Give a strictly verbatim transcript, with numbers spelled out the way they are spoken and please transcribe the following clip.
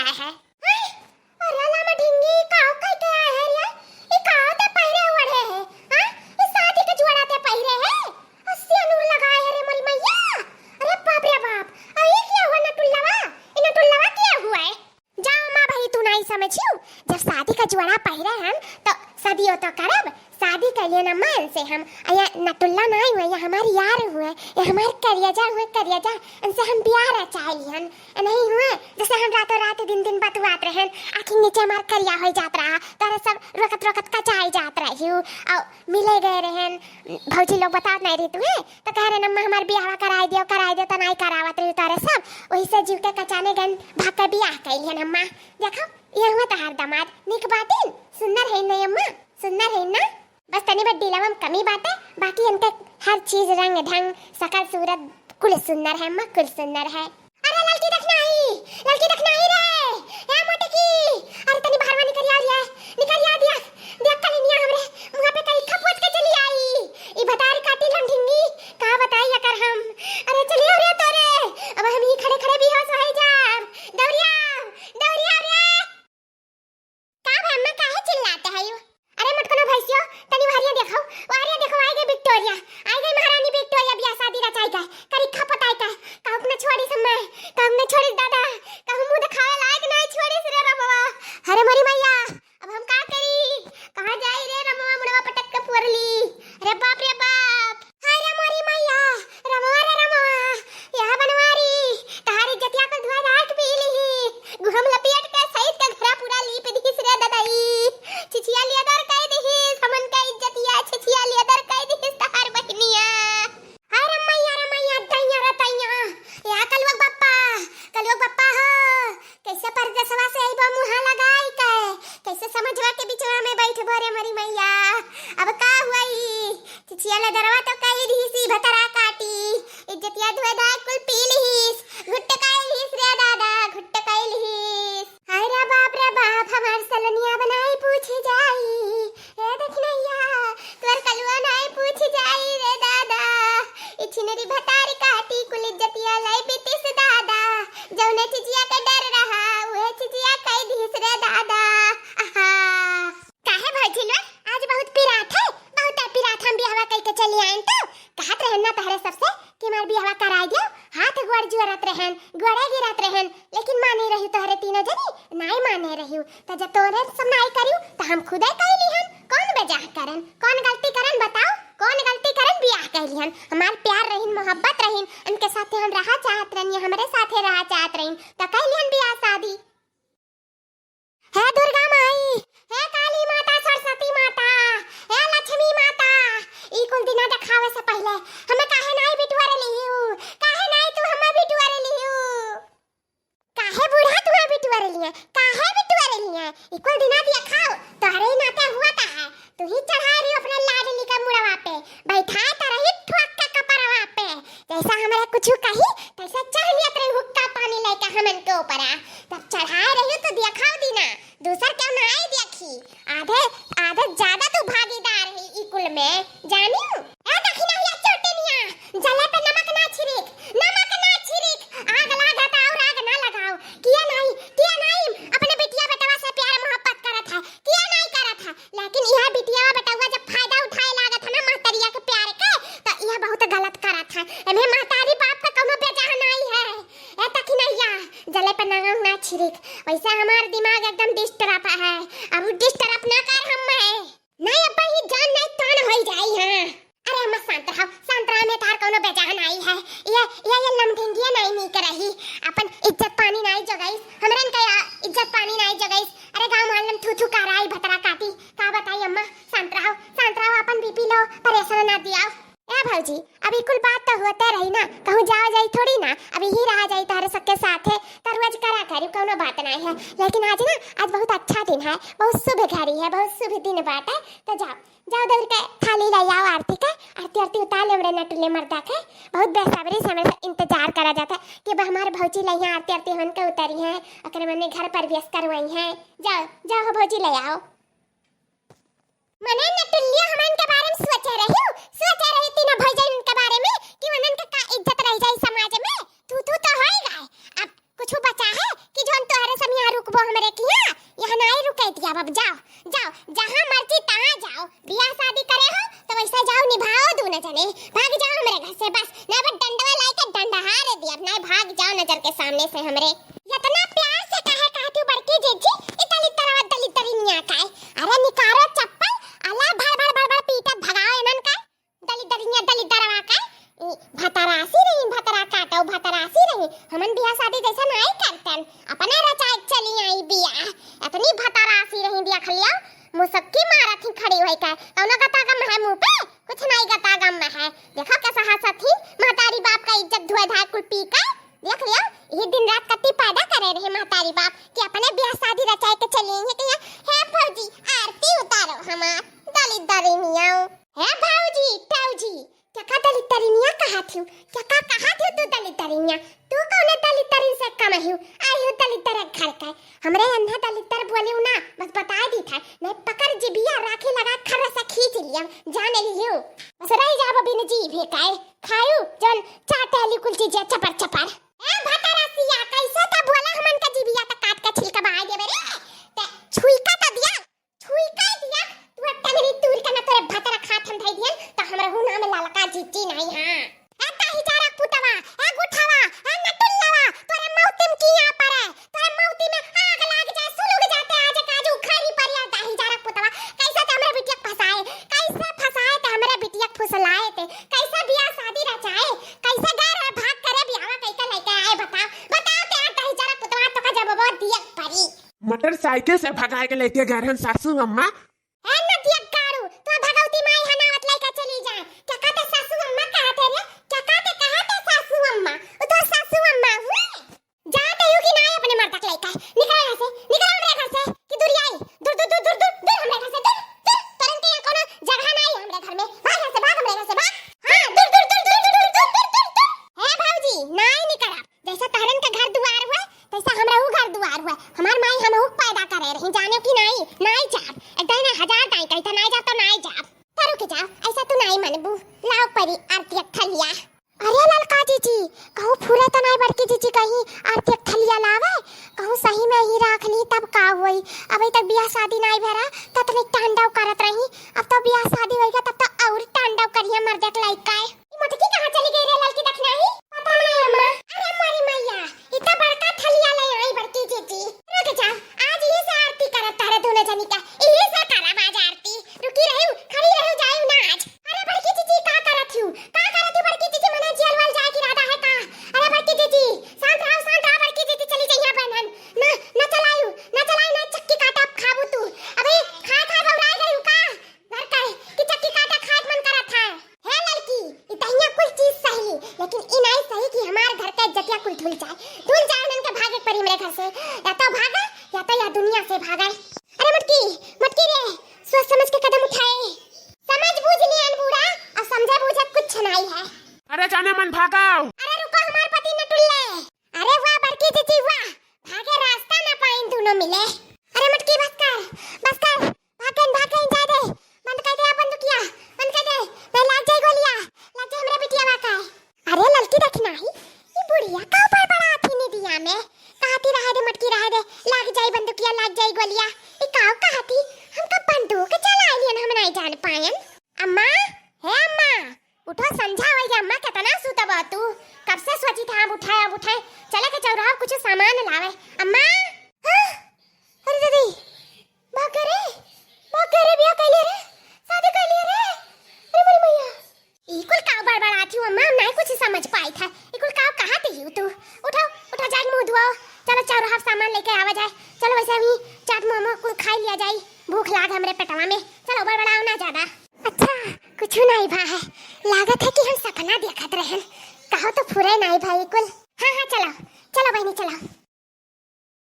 है। हैं? अरे लामा ढिंगी, काव कह के आए है रे? ई काव ते पहिरे ओढ़े है? हाँ? ई शादी के जुअरा ते पहिरे है? आ सेनुर लगाए है रे मोरी मैया। अरे बाप रे बाप। आ ई क्या हुआ नटुल्लवा? ई नटुल्लवा क्या हुआ है? जाओ माँ भाई, तू नाई समझियो। जब शादी का जुअरा पहिरे हन, तो सदियों तो करब। शादी कर लिए ना मन से हम। आ या नटुल्ला नाई हुए, या हमार यार हुए, या हमार करियाजा हुए, करियाजा। इनसे हम बियाह रचाई हन। नहीं हुए, जैसे हम रातों रात दिन दिन बतुआत रहन, आँखी नीचे हमार करिया हो जात रहा, तोरे सब रोकत रोकत कचाई जात रही हूँ। और मिले गए रहन, भौजी लोग बतावत नहीं रही तुम्हें, तो कह रहे, "अम्मा, हमार बियाहवा कराई दियो, कराई दियो," तो नहीं करावत रही तोरे सब। वही से जीव के कचाने गन भाग के बियाह कैलिहन अम्मा। देखो, ये हुआ तोहार दामाद, निक बातिन, सुंदर है नहीं अम्मा, सुंदर है ना? बस तनी बस दिलवा में कमी बाटे, बाकी इनके हर चीज, रंग ढंग, शकल सूरत, कुल सुंदर है अम्मा, कुल सुंदर है। अरे ललकी दखिनाही, ललकी दखिनाही रे, ए मोटकी, अरे तनी बाहरवा निकरिया रे, निकरिया दिया, देख कलिनिया हमरे मुँह पे करिखा पोत के चली आई। ई भतारी काटी लमढिंगी, का बताई अकर हम। अरे चलियो रे तोरे, अब हम ही खड़े खड़े बेहोश हो जाब। दौड़िया, दौड़िया रे। का भा अम्मा, काहे चिल्लाते है यू? अरे मोटकनो भैंसियो, तनी वहरिया देखो, वहरिया देखो, आई गई विक्टोरिया, आई गई महारानी विक्टोरिया, बियाह शादी रचाई का, करिखा पोताई का, कहूँ न छोड़ी समय, कहूँ न छोड़ी दादा, कहूँ मुँह दिखावे लायक नहीं छोड़ी रे रमवा। अरे मोरी मैया, अब हम का करी, कहाँ जाई रे रमवा, मुड़वा पटक के फोर ली। अरे बाप रे बाप। हाय रे मोरी मैया, रमवा रे रमवा, या बनवारी, तहार इज्जतिया कुल धुआ धार के पी लिही। गुहम लपेट के सहित के घरा पूरा लीप दिहिस रे ददई। छिछिया लेदर कई दिहिस, हमन के इज्जतिया छिछिया लेदर कई दिहिस तहार बहिनिया। हाय रे मैया रे मैया, दैया रे दैया, या कलुआ के बप्पा, कलुआ के बप्पा हो। कैसे परदेसवा से अइबो मुँहा लगाई के, कैसे समझवा के बिचवा में बैठबो रे मोरी मैया। अब का हुई, छिछिया लेदरवा तो कई दिहिस भतरा काटी, इज्जतिया धुए धाय कुल पी लिहिस, घुट्ट कई लिहिस रे दादा, घुट्ट कई लिहिस। हाय रे बाप रे बाप, हमार सलनिया बनाई पूछी जाई। ए दखिनैया, तोर कलुआ नाई पूछ जाई रे दादा। ई छिनरी भतारी काटी कुल इज्जतिया लाई बीतिस दादा। जौने चिचिया के डर रहा, उहे चिचिया कई दिहिस रे दादा। आहा। काहे भौजी लोग, आज बहुत पिरात है, बहुत पिरात हम बियाहवा कई के चली आइन तो। कहत रहन ना तहरे सबसे कि हमार बियाहवा कराई दियो। हाथ गोड़ जुअरत रहन, गोड़े गिरत रहन, लेकिन माने रही तोहरे तीनों जनी, नाई माने रही। त जब तोहरे सब नाई करियो, त हम खुदे कई लिहन। कौन बेजाह करन, कौन गलती करन बताओ, कौन गलती करन बियाह कई लिहन। हमार प्यार रहीन, मोहब्बत रहीन, इनके साथे हम रहा चाहत रहन, ये हमरे साथे रहा चाहत रहीन, त कई लिहन बियाह शादी। हे दुर्गा माई, हे काली माता, सरस्वती माता, हे लक्ष्मी माता, ई कुल दिना देखावे से पहिले हमें काहे नाई बिटुअरे लिहियो? काहे नाई तू हमें बिटुअरे लिहियो? काहे बूढ़ा तुहा बिटुअरे लिहे? काहे बिटुअरे लिहे? ई कुल दिना देखाओ, तोहरे ही नाते हुआ ता है। तू ही चढ़ाए रही अपने लाडली का मुड़वा पे, बैठाए तो रही ठोक के कपरवा पे। जैसा हमरा कुछ कही, तैसा चढ़ लियत रही हुक्का पानी लेके हमन के ऊपरा। जब चढ़ाए रही तो देखाओ दीना, दूसर केहू नाई देखी। आधे, आधे ज्यादा तू भागीदार है ई कुल में, जानियो? ए दखिनहिया चोटिनिया, जले पे नमक ना छिड़क, नमक ना छिड़क। आग लागत और आग ना लगाओ। किया नाई, किया नाई अपने बिटिया बेटवा से प्यार मोहब्बत करत है, किया नाई करत है। लेकिन यह बिटिया बेटवा जब फायदा उठाए लागत है ना महतरिया के प्यार के, तो यह बहुत गलत करत है। एमे महतारी बाप का कौनो बेजाह नाई है। ए दखिनहिया, जले पे नमक ना छिड़क। वैसे हमार दिमाग एकदम disturb है। अब disturb ना कर हमें। नहीं अब्बा, ही जान नहीं तान होई जाई, हाँ। अरे अम्मा शांत रहो, शांत रहो, मैं तार कौनो बेजाह नाई है। ये, ये, ये लमढिंगिया नाई नीक रही। अपन इज्जत पानी नाई जगईस, हमरन का या इज्जत पानी नाई जगईस। अरे गाँव मोहल्ला में थू थू कराई भतरा काटी, का बताई अम्मा, शांत रहो, शांत रहो, अपन BP low, परेशान ना दियाओ। ए भौजी, अब ई कुल बात तो होते रही ना, कहूँ जाओ जाई थोड़ी ना, अब यही रहा जाई तोहरे सबके साथे, तो रोज करा करी, कौनो बात नाई है। लेकिन आज ना, आज बहुत अच्छा दिन है, बहुत शुभ घड़ी है, बहुत शुभ दिन बाटे, तो जाओ, जाओ दौड़ के थाली ले आओ आरती के, आरती आरती उतार ले हमरे नटुले मर्दा के। बहुत बेसब्री से हमरे से इंतजार करा जाता है कि अब हमारे भौजी ले यहाँ आरती आरती हमन के उतारी हैं, ओकरे मने घर प्रवेश करवाई हैं। जाओ, जाओ हो भौजी ले आओ। मने नटुलिया हमन के बारे में सोचे रही, सोचे रही तीनों भौजाइन के बारे में कि उन्हन के का इज्जत रह जाई समाज में। तू, तू तो होई गए, अब कुछ बचा है कि जौन तोहरे सब यहाँ जाओ हमरे घर से बस, ना बस डंडवा लाई के डंडहा रे दिया, ना भाग जाओ नजर के सामने से हमरे। इतना प्यार से कहे कहती हूँ बड़की जीजी, ई दलिद्दरवा दलिद्दरिनिया का है। अरे निकारो चप्पल, अला भड़ भड़ भड़ भड़ पीटत भगाओ इनन का। दलिद्दरिनिया दलिद्दरवा का, ई भतरासी रही, भतरा काटो भतरासी रही। हमन बियाह शादी जैसा नाई करतन, अपने रचाए चली आई बियाह। इतनी भतरासी रही बियाह खलिया, मुसक्की मारत ही खड़ी होई का। कौनो गता गम है मुँह पे? कुछ नाई गता गम है। देखो कैसा हंसत ही, महतारी बाप का इज्जत धुए धाए कुल पी का। देख लियो, यही दिन रात कत्ती पैदा करे रहे महतारी बाप कि अपने बियाह शादी रचाए के चली आई है कि यहाँ, "हे भौजी, आरती उतारो हमार, दलिद्दरिनिया।" हे भौजी, टौजी, क्या का दलिद्दरिनिया कहा थी? क्या का कहा थी तू दलिद्दरिनिया? तू कौने दलिद्दरिन से कम हियो? आई हूँ दलिद्दर घर का। हमरे अन्हा दलिद्दर बोलियो ना, बस बताए दी था। नहीं पकड़ जिबिया राखी लगा खर्र से खींच लिया, जान लियो। बस रह जाब बिन जीभे का, खायू जौन चाटे ली कुल चीजें चपर चपर। ए भतरसिया, कैसे त बोला हमन का जिबिया त काट के छिलका बहाई देबे रे। ते छुई का त दिया, छुई का दिया, तू टंगरी तूर के ना तोरे भतरा खात हम धई दियन, त हमरहू नाम ललका जीजी नाई हाँ। ए ताही जारक पुतवा, ए गुठवा, ए नटुल्लवा, तोरे मौतिम किया परे, तोरे मौती में आग लाग जाए, सुलुग जाते आज काजू खरी परिया ताही जारक पुतवा, कैसे ते हमरे बिटिया के फंसाए, कैसे फंसाए ते हमरे बिटिया के फुसलाए ते, कैसे बियाह शादी रचाए, कैसे गैर भाग करे बियाहवा कैसे लेके आए, बताओ, बताओ ते ताही जारक पुतवा, तो का जवाब दिया परी। मोटरसाइकिल से भगाए के लेके गए रहन सासू अम्मा। ए नदिया गाड़ू, तो भगवती माई हनावत लइका चली जाए। क्या कहते सासू अम्मा कहते रे? क्या कहते, कहते सासू अम्मा? वो तो सासू अम्मा हुए। जाते हो कि ना अपने मर्दा के लइका? निकल यहाँ से, निकल हमरे घर से। कि दूर आई, दूर, दूर, दूर, दूर, दूर, दूर हमरे घर से, दूर, दूर। तुरंत के यहाँ कोनो जगह ना आई हमरे घर में। भाग यहाँ से, भाग हमरे घर से, भाग। हाँ, दूर, दूर, दूर। हे भौजी, नाई निकलब। जैसा तहरन के घर दुआर हुए, तैसा हमरहू घर दुआर हुए। हमार माई हमहू पैदा करे रही, जाने कि नाई, नाई जाब। एक दाई ना हजार दाई कही त नाई जाब तो नाई जाब। त रुक जाओ, ऐसा तू नाई मनबू। लाओ परी आरती एक थलिया। अरे ललका जीजी, कहूँ फुरे त नाई बड़की जीजी कहीं आरती एक थलिया लावे, कहूँ सही में ही राख ली तब का होई। अबे तक बियाह शादी नाई भरा, त तनी तांडव करत रही, अब तो बियाह शादी होई गया तब तो और तांडव करिया मर्दे के लइका। ई मोटकी कहाँ चली गई रे ललकी दखिनाही? पता नहीं अम्मा। अरे मोरी मैया, इतना बड़का थलिया ले आई बड़की जीजी। रुक जा, आज ये से आरती करत तारे दोनों जनी का, ये से करब आज आरती। रुकी रहू, खड़ी रहू, जायू ना आज। अरे बड़की जीजी का करत हूँ, का करत हूँ बड़की जीजी, मने जेल वेल जाए के इरादा है का? अरे बड़की जीजी, शांत रहो, शांत रहो बड़की जीजी, चली जइया बहनन। ना, ना चलायू, ना चलायू, ना चक्की काटा खाबू तू। अबे खाए खाए बौराए गई का? घर का है कि चक्की काटा खाए मन करत है। हे लड़की, ई दहिया कुल चीज सही, लेकिन ई नाई सही कि हमार घर का इज्जतिया कुल धुल जाए। धुल जाए उनन के भागे के परी हमरे घर से। या तो भागा, या तो या दुनिया से भागा। अरे मटकी, मटकी रे, सोच समझ के कदम उठाए। समझ बूझ लियन बूढ़ा, और समझे बूझे कुछ नाई है। अरे जाने मन भागाओ। अरे रुको हमार पति नटुल्ले। अरे वाह बड़की जीजी वाह, भागे रास्ता ना पाइन दोनों मिले। अरे मटकी बस कर, बस कर, भागन, भागन, जाए दे। बंद कर दे, बंदूकिया, बंद कर दे। नहीं, लाग जाए गोलिया, लाग जाए हमरे बिटिया बा का। अरे ललकी दखिनाही, ई बुढ़िया का ऊपर बड़ा आती निदिया में। कहती रहे दे मटकी रहे दे, लाग जाए बंदूकिया, लाग जाए गोलिया। ई काव कहती, हमका बंदूक चलाए लियन, हम नहीं जान पायन। अम्मा, हे अम्मा, उठो, संझा होई गया, अम्मा, केतना सुतबा तू? कब से सोची था, अब उठाए, अब उठाए। चले के चौराहा कुछ सामान लावे। अम्मा! हाँ? अरे दीदी, भाग गए रे, भाग गए रे, बियाह कैले रे, शादी कैले रे। अरे मोरी मैया। ई कुल का बड़बड़ाती हूँ अम्मा, हम नहीं कुछ समझ पाई था। ई कुल का कहा थी तू? उठो, उठो, जाके मुँह धुआओ। चलो चौराहा सामान लेके आवा जाए। चलो वैसे हम ही चाट मोमो कुल खाई लिया जाए। भूख लाग हमरे पेटवा में। चलो बड़बड़ाओ ना ज्यादा। अच्छा, कुछ नाई भा है, लागत है कि हम सपना देखत रहन, कहो तो फुरे नाई भा ई कुल। हाँ, हाँ, चलो, चलो बहनी, चलो।